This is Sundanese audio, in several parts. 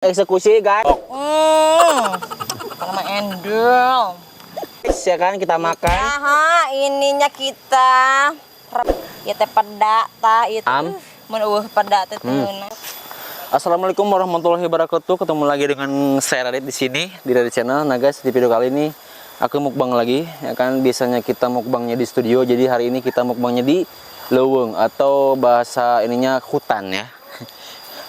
Eksekusi, guys. Sama endul. Ya kan kita makan. Aha, ininya kita. Ya teh peda ta itu. Am. Mun eueuh peda teh Assalamualaikum warahmatullahi wabarakatuh. Ketemu lagi dengan saya Radit di sini di Radit Channel. Nah guys, di video kali ini aku mukbang lagi. Ya kan biasanya kita mukbangnya di studio, jadi hari ini kita mukbangnya di leuweung atau bahasa ininya hutan ya.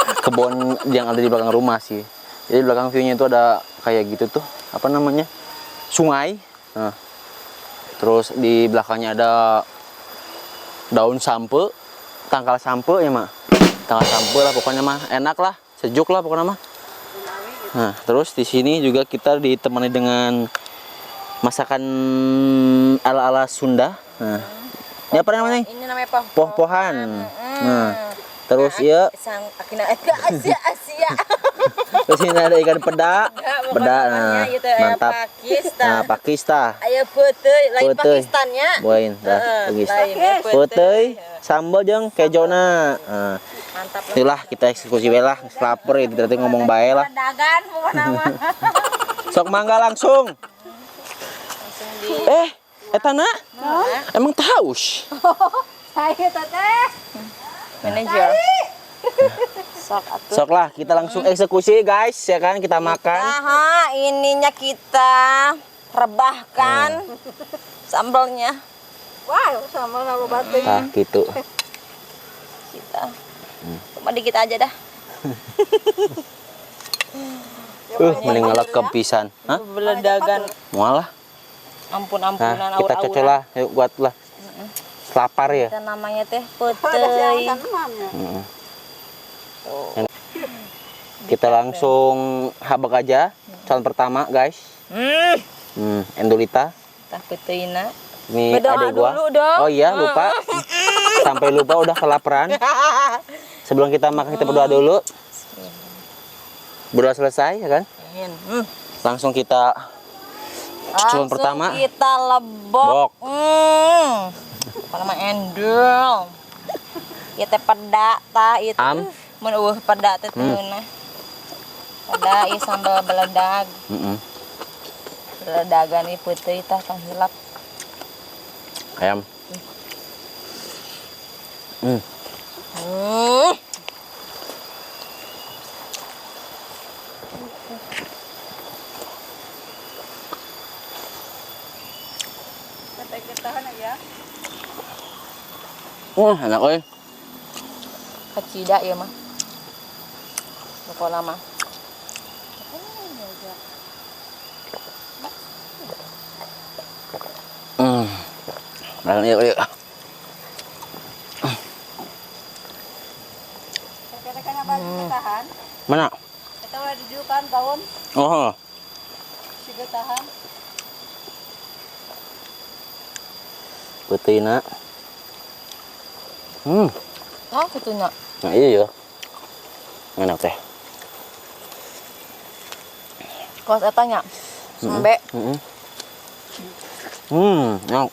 Kebun yang ada di belakang rumah sih. Jadi belakang view-nya itu ada kayak gitu tuh, apa namanya? Sungai. Nah, terus di belakangnya ada daun sampe, tangkal sampe ya, Mak. Tangkal sampe lah pokoknya mah, enak lah, sejuk lah pokoknya mah. Nah, terus di sini juga kita ditemani dengan masakan ala-ala Sunda. Nah, ini apa namanya? Ini namanya poh. Poh-pohan. Nah, terus ya, Asia Asia. terus ini ada ikan peda, peda, nah, mantap. Pakistan. Nah, Pakistan. Aya peuteuy, lain Peuteuy. Pakistannya. Lain, dah, Heeh, lain, Peuteuy, sambal jeung kejona. Nah, Mantap lah. itulah kita eksekusi we lah, lapar itu berarti ngomong bae lah. Dagan pokoknya mah. Sok mangga langsung. Langsung di Etana? Emang taus? Saya teteh. manajer. Sok atuh. Sok lah, kita langsung eksekusi guys, ya kan kita makan. Aha, ininya kita rebahkan sambalnya. Wah, sama lalu batin. Nah, gitu. Kita. Cuma dikit aja dah. Mending ngelekep pisan. Hah? Beledagan. Moal lah. Ampun-ampunan Nah, kita cocol lah, yuk buat lah. Lapar ya. Kita namanya teh Ada peuteuy. siang enamnya. Tuh. Kita langsung habak aja. Calon pertama, guys. Endolita. Tah peuteuina. Ini Berdoa adek gua. dulu dong. Oh iya, lupa. Sampai lupa udah kelaparan. Sebelum kita makan kita berdoa dulu. Berdoa selesai ya kan? Langsung kita Langsung calon pertama. kita lebok. Bok. Apa nama endul. Ya teh peda ta itu. Am. Mun eueuh peda teh teu. Peda ieu sambal beledag. Beledagan ieu peuteuy tah tong hilap. Ayam. Teteh ketahan ya. Wah, enak euy. Kacida ieu mah. Pokona mah. Makan yuk, yuk. Teteh kan apa ketahan? Mana? Kita udah dijukan tahun Oh, si tahan. peuteuna. Oh, kitu nya. Nah, iya ya. Enak teh. Kos eta nya. Sembe. Enak.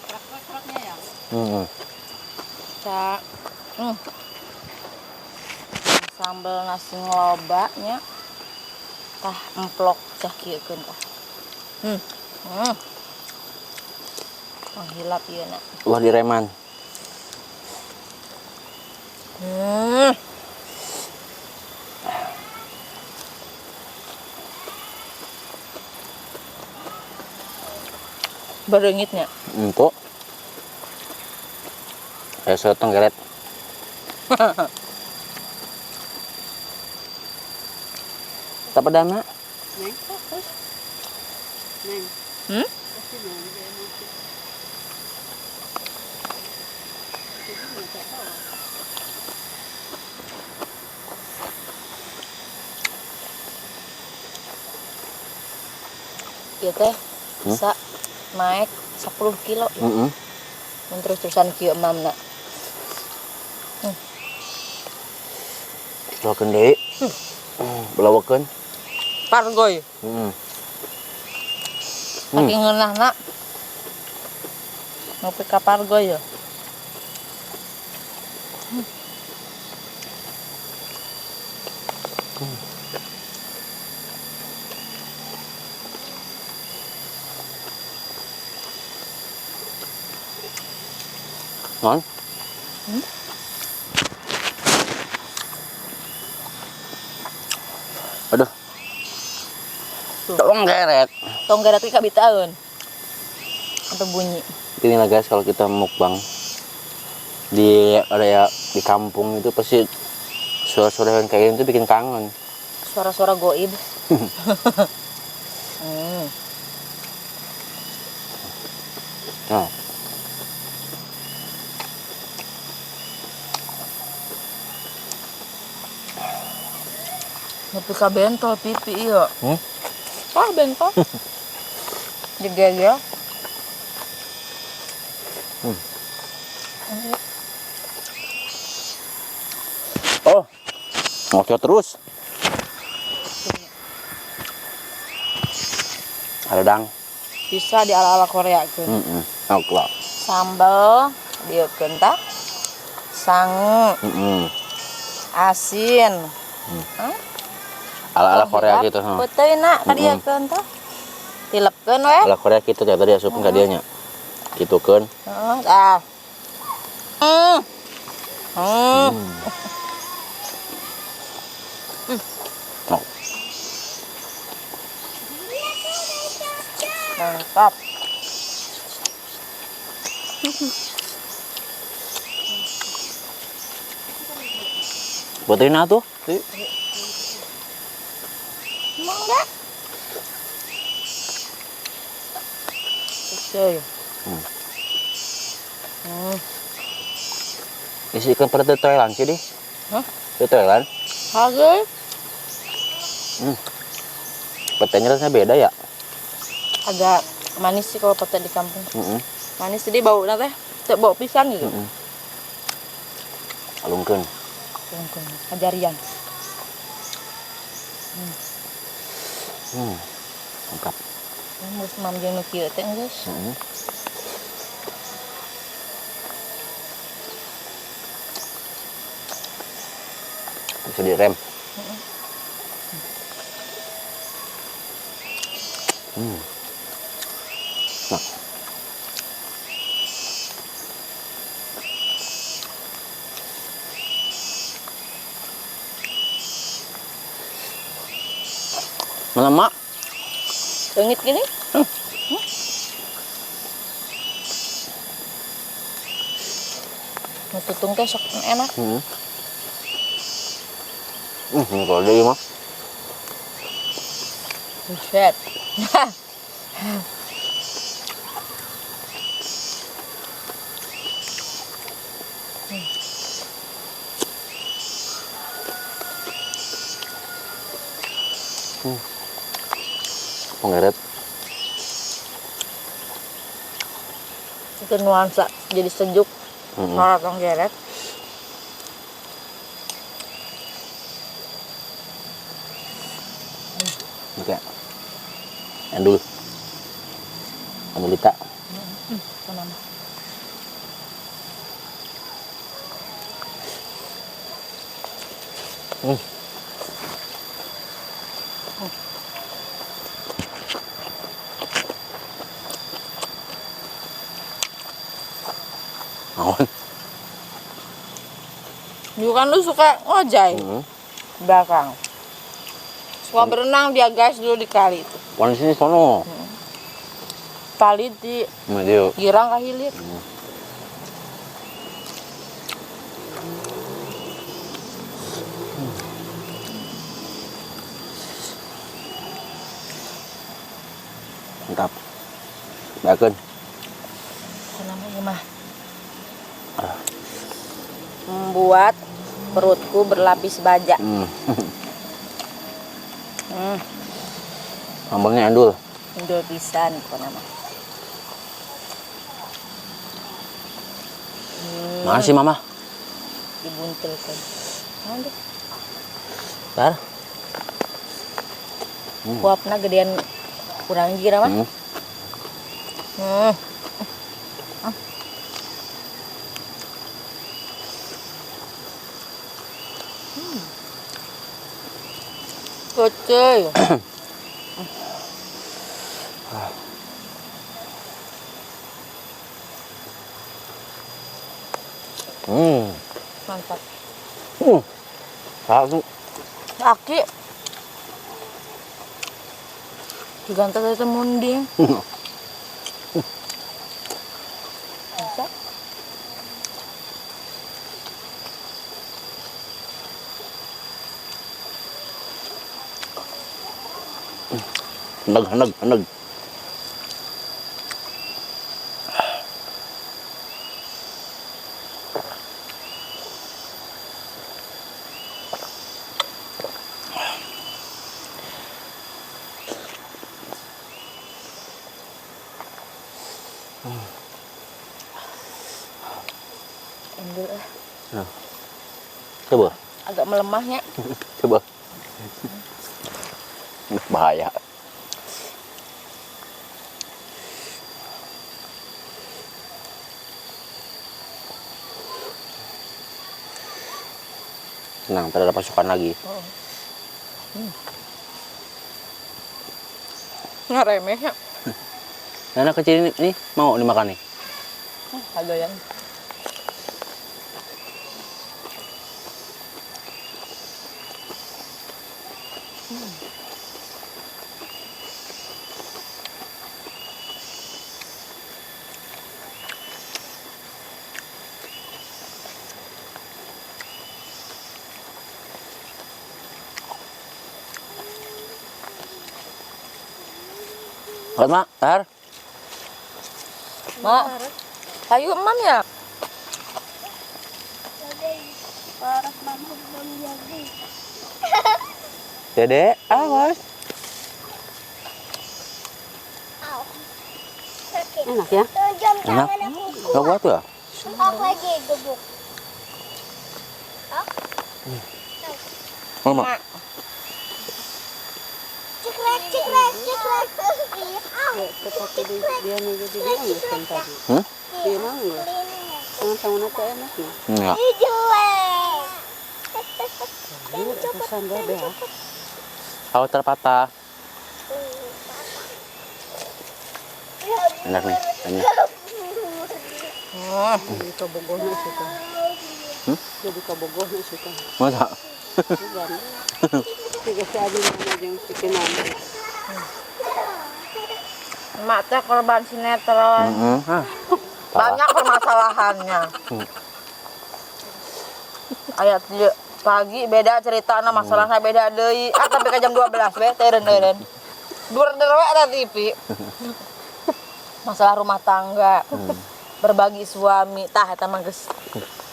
Truk-truknya ya. Ca. Sambal nasi ngeloba nya. Tah emplok cah kieukeun tah. Tong hilap ieu na. Wah, direman. Bereungitnya. Empuk. Kayak sotong geret. Tak pedana. Neng. Neng. Pasti neng. Ieu teh bisa naik 10 kilo. Mun terus-terusan kieu emamna. Belawakeun deui. Belawakeun. Pargoy. Saking ngeunahna. Ngopi ka pargoy ya. Ngon. Aduh. Tong geret. Tong geret itu kabitaeun. Sampai bunyi. Inilah guys kalau kita mukbang di area di kampung itu pasti suara-suara yang kayak gini tuh bikin kangen. Suara-suara goib. Nah. Nepi ka bentol pipi ieu. Ah bentol. Digegel. Oh. Ngocok terus. Ada dang. Bisa di ala-ala Korea keun. Oke. Sambal dieu keun tah. Sangu. Asin. Ala-ala Korea gitu, ha. Peuteuna ka dieu keun tah. Tilepkeun we. Ala Korea gitu ya tadi asupkeun ka dieu nya. Kitukeun. Heeh, tah. Oh. Mantap. Peuteuna tuh. Mangga. Oke. Isi ikan pada Thailand sih deh. Hah? Di Thailand. Harga? Petenya rasanya beda ya? Agak manis sih kalau pete di kampung. Manis jadi bau teh, teu bau pisan gitu. Alungkeun. Alungkeun, ajarian. Lengkap. Geus mam jeung nu kieu teh geus. Bisa direm. Nah. Mana mak? Leungit gini? Nu tutung teh sok enak. Ini kalau dia mah. Buset. Pengeret. Itu nuansa jadi sejuk. Suara tonggeret. Oke. Endul. Endulita. Naon? Dulu kan lu suka ngojay. Belakang. Suka berenang dia guys dulu di kali itu. Warna sini sono. Kali di dia. Girang ka hilir. Mantap. Bakeun. Namanya mah. Membuat perutku berlapis baja. Sambalnya endul. Endul pisan pokoknya mah. Mana sih mama? Dibuntelkan. Mana deh? Bar. Kuapna gedean kurang jira mah. Kecil. Mantap. Langsung. Aki. Diganti dari munding. Bisa. Nag, nag. Ambil Nah. Coba. Agak melemahnya. Coba. Bahaya. Tenang, ntar ada pasukan lagi. Oh. Nggak remeh ya. Anak kecil ini, nih mau dimakan nih. Ada yang. Mak, tar. Mak, ayo emam ya. Dede, awas. Enak ya? Enak. Gak kuat ya? Aku lagi gebuk. Oh, Mak. Cekrek, cekrek, cekrek. Dia nih jadi dia nggak tadi. Dia mau nggak? Tangan-tangan apa enak nih? Enggak. Ini jelek. Kalau terpatah. Enak nih, enak. Jadi kabogohnya suka. Jadi kabogohnya suka. Masa? Tiga si Adi mana yang si Kenan. Emak teh korban sinetron. Banyak permasalahannya. Ayat pagi beda cerita, masalahnya beda deui. Ah sampai ke jam 12 we teureun-teureun. Dur-dur we eta TV. Masalah rumah tangga. Berbagi suami, tah eta mah geus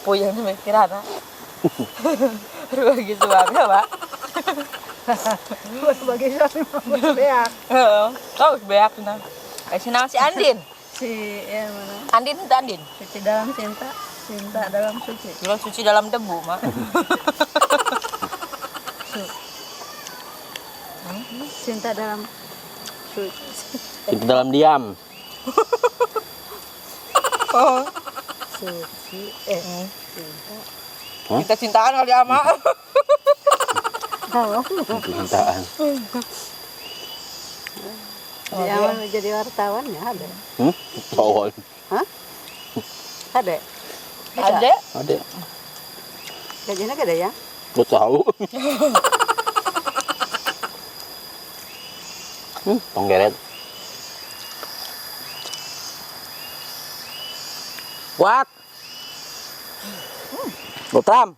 puyeng mikiranna. Berbagi suami apa? Berbagi suami mah beak. Heeh. Oh, beak nah. Si si Andin. Si ya mana? Andin itu Andin. Suci dalam cinta, cinta dalam suci. Dalam suci dalam debu, Mak. Cinta dalam suci. Cinta dalam diam. Oh. Suci cinta. Hah? Kita cintaan kali ama. Cintaan. Dia mau jadi wartawan ya ada. Wartawan. Hah? Ada. Ada. Ada. Gajinya gede ya? Gak tahu. Tonggeret. What? Gotram.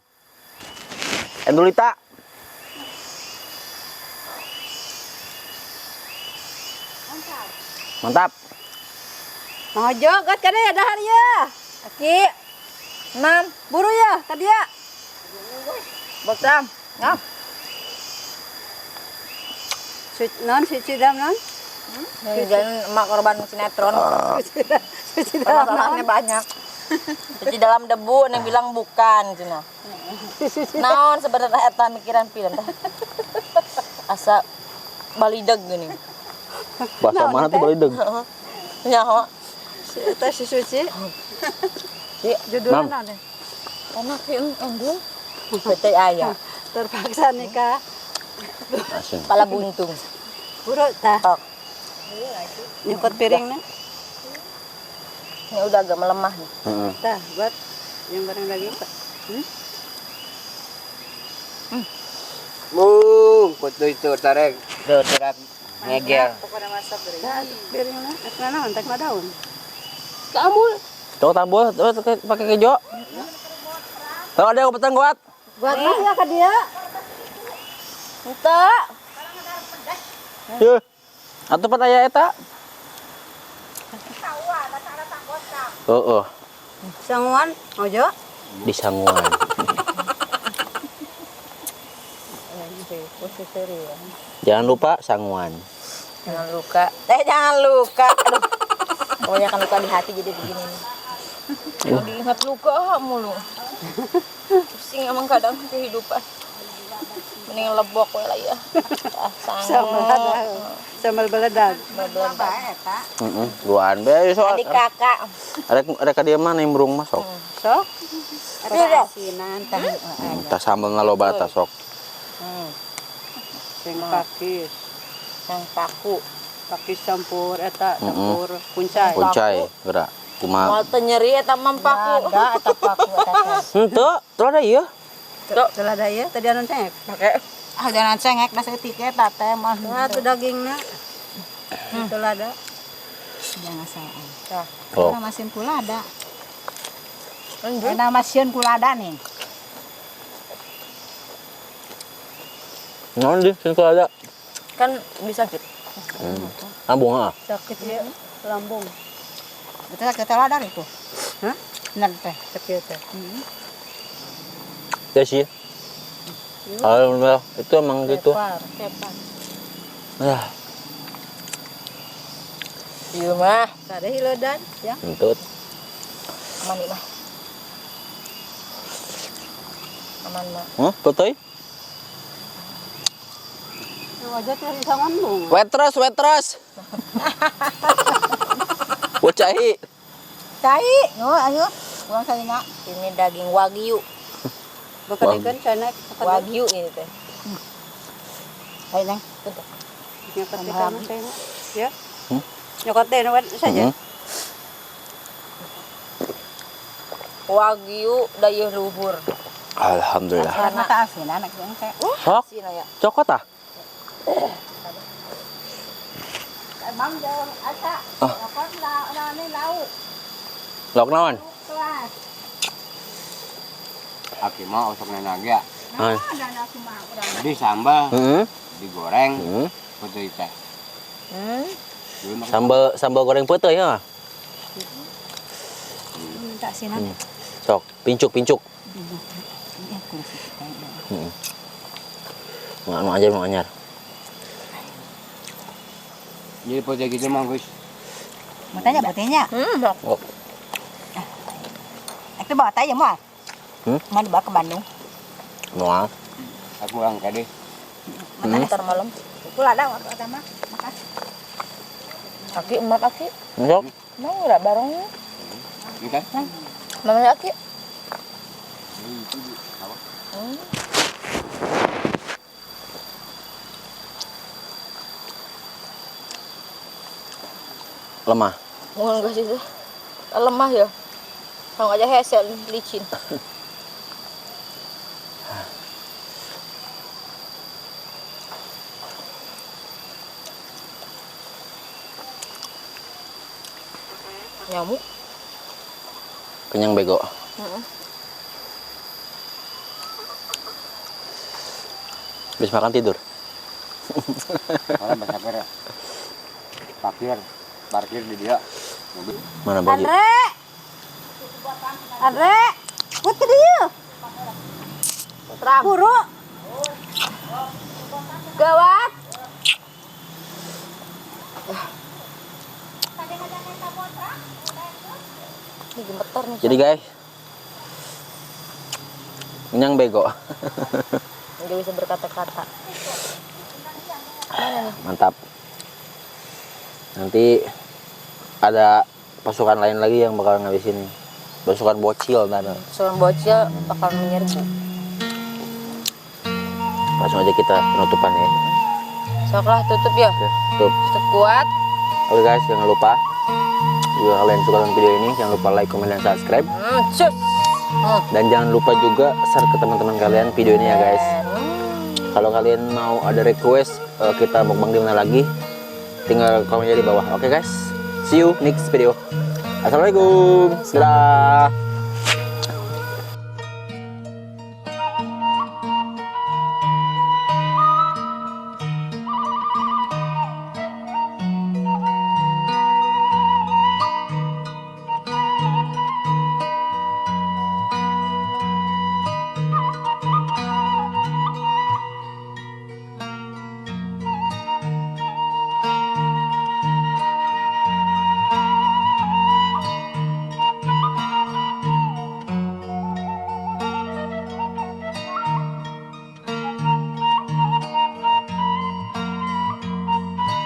Endulita. Mantap. Mau jogot kan ya dahar ya. Aki. 6. Buru ya tadi ya. Gotram. Nah. Non suci dalam non. Jangan emak korban sinetron. Suci dalam permasalahannya banyak. Suci dalam debu, yang bilang bukan cina. Naon sebenarnya eta mikiran film teh. Asa balideg gini. Bahasa mana tuh balideg? Ya, ho. Eta si suci. Judulnya naon? Enak sih, endul. Bete aya. Terpaksa nikah. Asin. Pala buntung. Buru tah. Tok. Nyokot piring na. Ini udah agak melemah nih. Heeh. Tah, buat yang bareng daging, Pak. Mung, kutu itu tarik, tuh terak ngegel. Tah, piring na. Ek naon, tek daun. Kamu Tuh tambul, tuh pakai kejo. Tuh ada opetan kuat. Buat mah ya ka dia. Ente. Yuh. Atuh pan aya eta. Heeh, Sanguan, ojo. di sanguan. Jangan lupa sanguan. Jangan luka. Jangan luka. Aduh. Pokoknya kan luka di hati jadi begini nih. Kalau diingat luka mulu. Pusing emang kadang kehidupan. Mending lebok we lah ya. Ah, Sambal sangat. sambal beledag. Heeh, duaan bae soal. Adik kakak. Ada ka dieu mah nimbrung mah sok. Sok. Ada Asinan tah. Tah sambelna loba tah sok. Sing pakis. Yang paku. Pakis campur eta campur kuncai. Kuncai geura. Kumaha? Mau teu nyeri eta mah paku. Ada eta paku eta teh. Henteu, teu ada ieu. Telah ada ya, tadi anu cengek. Pakai. Ah, jangan cengek dah setik eta teh mah. Nah, itu dagingna. Itu lada. Jangan salah. Oh. Nama masin kulada. Nama masin kulada nih. Naon di sini ada. Kan bisa gitu. Lambung ah. Sakit ya, lambung. Itu sakit lada itu. Hah? Benar teh. Sakit teh. Ya sih. Alhamdulillah, itu emang gitu. Ah, Iya mah. Ada hilodan ya. entut. Aman nih mah. Aman mah. Hah, betul? Wajah cari sangon bung. Waitress, waitress. Bocahi. Cai, oh ayo. Uang saya nak. Ini daging wagyu. Bukan ikan cana Wagyu ini teh. Ayo neng. Nyokot di kamu saya. Ya. Nyokot deh saja. Wagyu dayeuh luhur. Alhamdulillah. Karena tak asin anak yang saya. Sok, Sini ya. cokot ah. Emang jauh asa. Ah. Nyokot lah ini lauk. Lauk naon? Kelas. Aki mah osok naga. Ah. Jadi sambal Heeh. digoreng, Heeh. putih teh. Dulu makan Sambal sambal goreng putih ya. Tak asinan. Sok, pincuk pincuk. Heeh. Nu anyar nu anyar. Jadi putih gitu mah guys. Mau tanya putihnya. Oh. Itu bawa tanya mau. Hmm? Mau dibawa ke Bandung. Moal. Aku ulang tadi. Ntar malam. Itu lada waktu pertama. Makasih. Aki emak aki. Sok. Mau nggak bareng? Ini kan? Mamanya aki. Lemah. Mau enggak sih tuh? Lemah ya. Kalau aja hesel licin. Nyamuk. Kenyang bego. Habis makan tidur. Orang bahasa kira. Parkir, parkir di dia. Mobil. Mana bagi? Andre. Andre. Put ke dia. Buru. Gawat. Ini gemetar nih. Jadi guys, kenyang bego. Nggak bisa berkata-kata. Mantap. Nanti ada pasukan lain lagi yang bakal ngabisin. Pasukan bocil ntar. Pasukan bocil bakal menyerbu. Langsung aja kita penutupan ya. Sok lah tutup ya. Oke, tutup. Tutup kuat. Oke guys, jangan lupa jika kalian suka dengan video ini, jangan lupa like, comment, dan subscribe. Cus. Dan jangan lupa juga share ke teman-teman kalian video ini ya guys. Kalau kalian mau ada request kita mukbang di mana lagi, tinggal komen aja di bawah. Oke guys, see you next video. Assalamualaikum. Dadah.